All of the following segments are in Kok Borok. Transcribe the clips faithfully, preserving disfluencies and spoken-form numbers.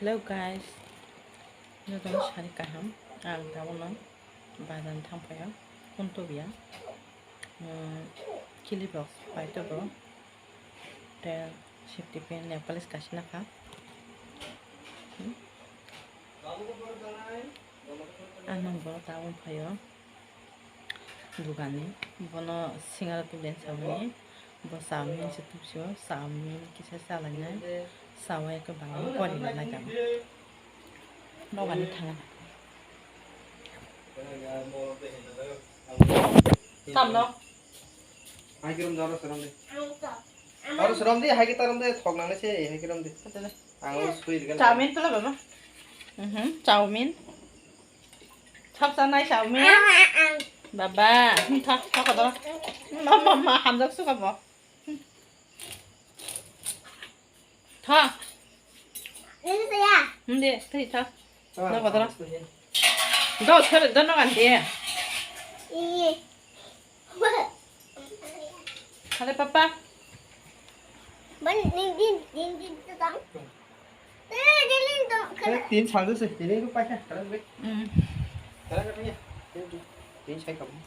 Hello guys, jotono sari kaham. Ang tabukno bazar thangphaio, Kuntubiya, um, Kili box paito bo, te safety pin, nail polish kaisa nakha. Hmm. Ang nang bo tabuk phaio. Dugani, bono singara tublen samani, bo chowmin se tubsio, chowmin kisa chalainai, chawai khe bangma pori laijak. Nogani thangna. Tamno? Hai kirum jaro seram de. Jaro seram de, hai kita ram de, thok nang se, hai kirum de. Ang sui de. Chowmin tula baba. Mhm, chowmin. Thok sanai chowmin. Baba, hmm, thok, thok, thok. Mama, mama, hamjak suka bo. Thok. Hindi, hindi, thok. No, kodoro. Do, thok, do, no, kan dia. Hale, papa. Ban, din, din, din, din, din, din. Eh, din, din, din. Eh, tin saldo se, tin itu pakai, sekarang gue. Hmm. Sekarang katanya, tin, tin saya kamu.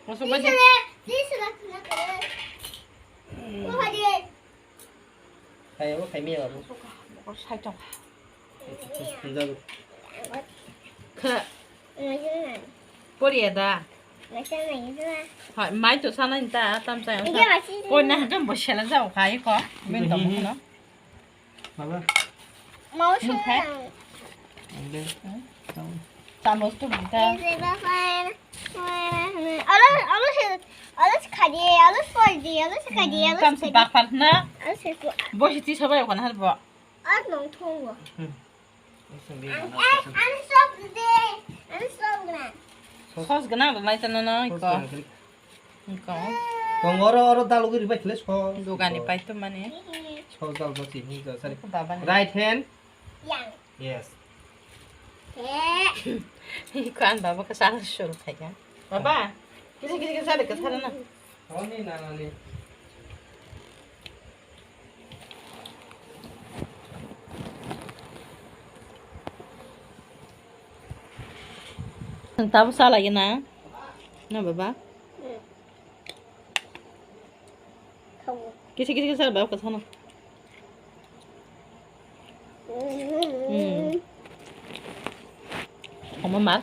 Masuk aja. Din, din, din, din. Wah, din. Hai, apa, hai, mi, apa? Masuk, ah, masuk, saya dong. Jago. Kha. Poriya da. Hoi, mai to sana ni ta, tam sa. Pori na jom bo sela jao khai ko. Min to mo no. Baba. Mau sung. Ande. Chamos to bita. Alo, alo se, alo se khadi, alo se khadi, alo se khadi. Tam se bakpar na. Alo se ko. Bo si ti sabai ko na har bo. Ar nong thongo. Hmm. Ang, ang, ang sok de. Ang sok na. Sos gwnang rwnai tano no iko. Iko. Tong oro, oro dalugwi ribai khle sos. Dugani paito mani. Sos dal basi, ni dal sari. Baba ni. Right hand. Yang. Yes. He. Iko an baba ka sal shuru khai ka. Baba. Kisi, kisi, kisi, sari ka sari na. Oni na, na, ni. Nwng tabuk cha lagi na? Na, baba? Kisa, kisa, kisa, baba, kisa na. Hmm. Omo mar.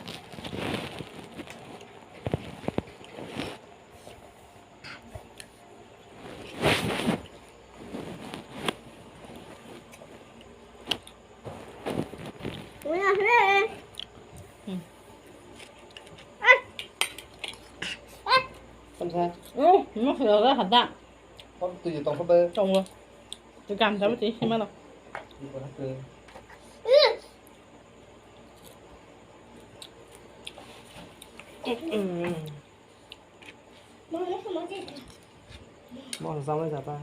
Samsa. Oh, no, no, no, no. Kok tu je tong kau. Tong kau. Tu gam jam tu si mana? Moso samai jata.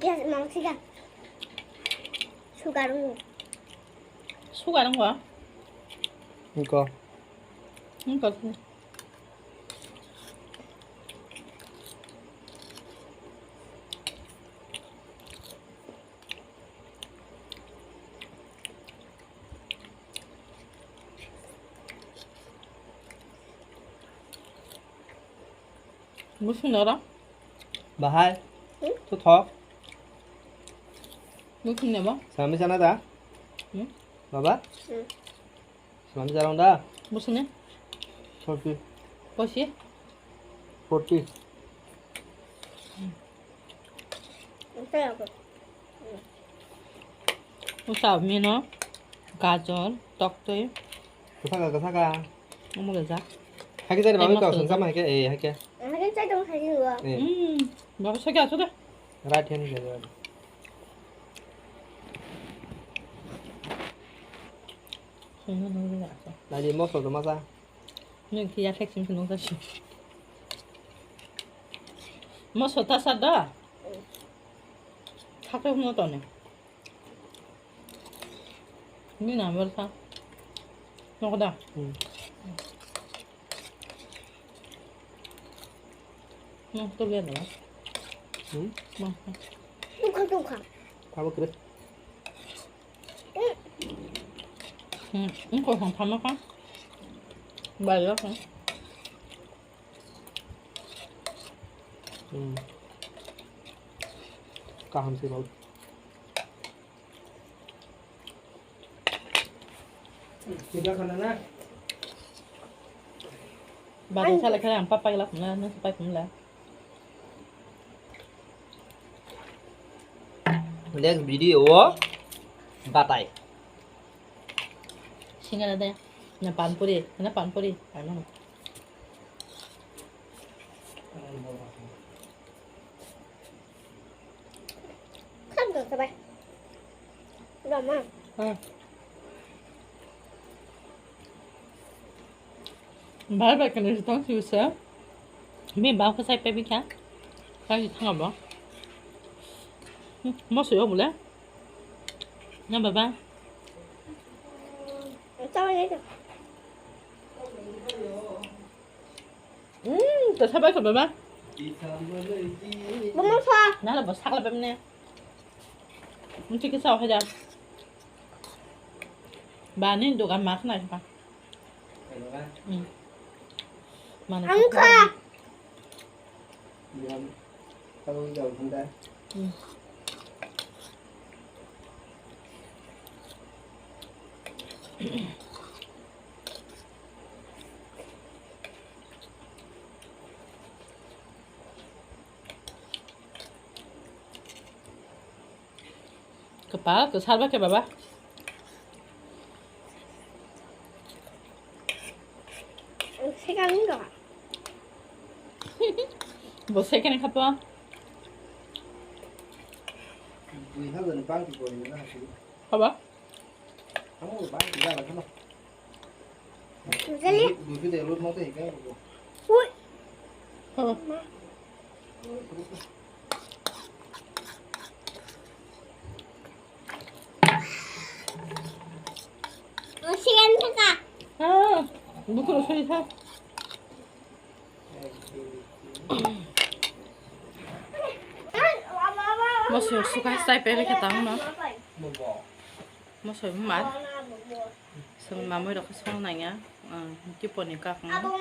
Gas mang siga. Sugar mo. Sugar mo? Engko. Engko. Musu nara? Bahai. Hmm? Tu thok. Musu ne ba? Sami sana da? Hmm? Baba? Hmm. Sami jarang da? Musu ne? Forty. Posi? Forty. Ito ako. Usa mino, gajor, toktoi. Kasaka, kasaka. Omo gajak. Hake jari mami kau sengkam hake, eh, hake. Hake jari dong hake gua. Eh. Hmm, bagus hake asu deh. Right hand gajor. Sengkam dong gajak. Nadi moso do masa. Nwng khe yaphek simi se nukjak si. Moso ta sa da? Thakre hwnwi toni. Nini number sa. Nokho da? Hmm. Nwng to liya da? Hmm? Nwng. Tungkha, tungkha. Abo kwrwi. Hmm, wngkha thang thangma kha. Bai ya kha. Hmm. Kaham se bal. Bari sala khe ang papai la khumla, nang papai khumla. Next video o batai. Singara de, na panpuri, na panpuri, ano. Kham dong sabai. Rama. Hmm. Bai bai kene tong si usa. Mi bau ka sai pe bi kha. Sai thang ba. Hmm, mo so yo bule. Na baba. Tao ye. Hmm, to sabai ko baba. Mama sa. Na la bo sakla bemne. Mesti kisah aja. Bani dogan mak na pa. Hmm. Mana angka. Hmm. Kwpal kwchar ba khe baba. Bo second kha to. Haba. Jali. Ui. Siyan saka. Ah, buku soi sa. Mosok suka sai pele kata no. Mosok mar. Song mamui rok song nanya. Tipo ni kak no.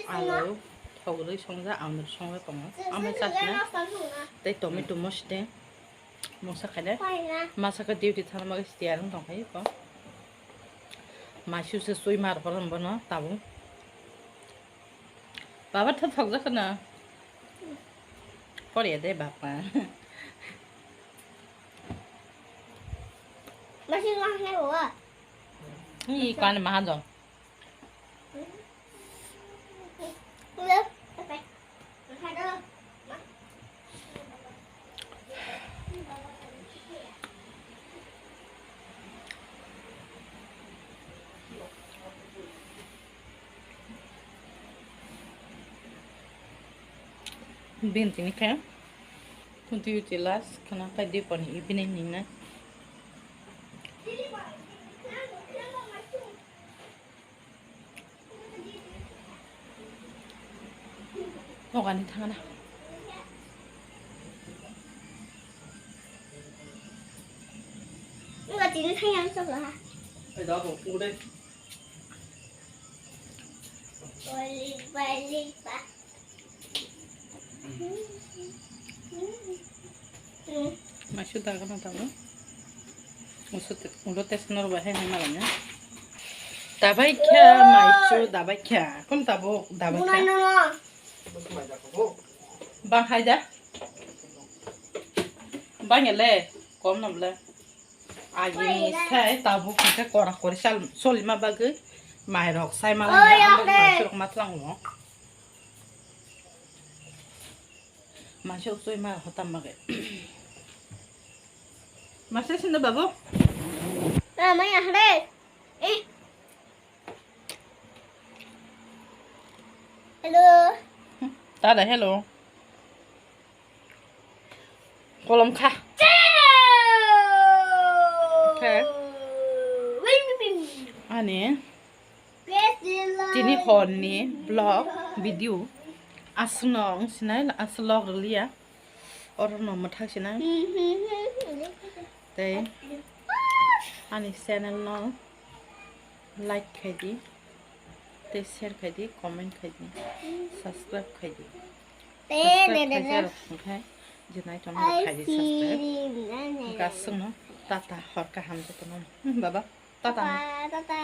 Alo thogri songja ang songja tongo. Amai chatna. Tei tomato moste. Mungsa khaide. Masa khe duty thangma khe tiyar wng tong khayo ko. Maisu se sui mar bono tabuk. Baba tha thok jakha na. Poriya de baba. Masi ma ne wa. Ni kan ma han jong. Bini tini khe twenty last khana khe diponi evening ni na. Nokani thangna. Nokani thangna. Maisu daga na tabo. Ulo tes nor bahai hai malanya. Dabai kha maisu dabai kha. Kon tabo dabai kha. Bang hai da. Bang ele kom na bla. Agini sai tabuk hwnkhe kora kori sal solima bagwi mairok sai mala hwnkhe ambo mairok ma thwlango. Mairok soi ma hotam bagwi. Masa sini babu? Ah, maya hare. Eh. Hello. Tada hello. Kolom kha. Khe. Ani tini horni vlog video aswkno wng sinai aswk log rwliya. Oro no mwthak sinai. Tei ani channel no like khai di, tei share khai di, comment khai di, subscribe khai di. Subscribe khai di, aro hwnkhe je nai tongmani khai di subscribe. Hwnkhe aswkno tata hor kaham jotono. Hmm, baba, tata. Tata.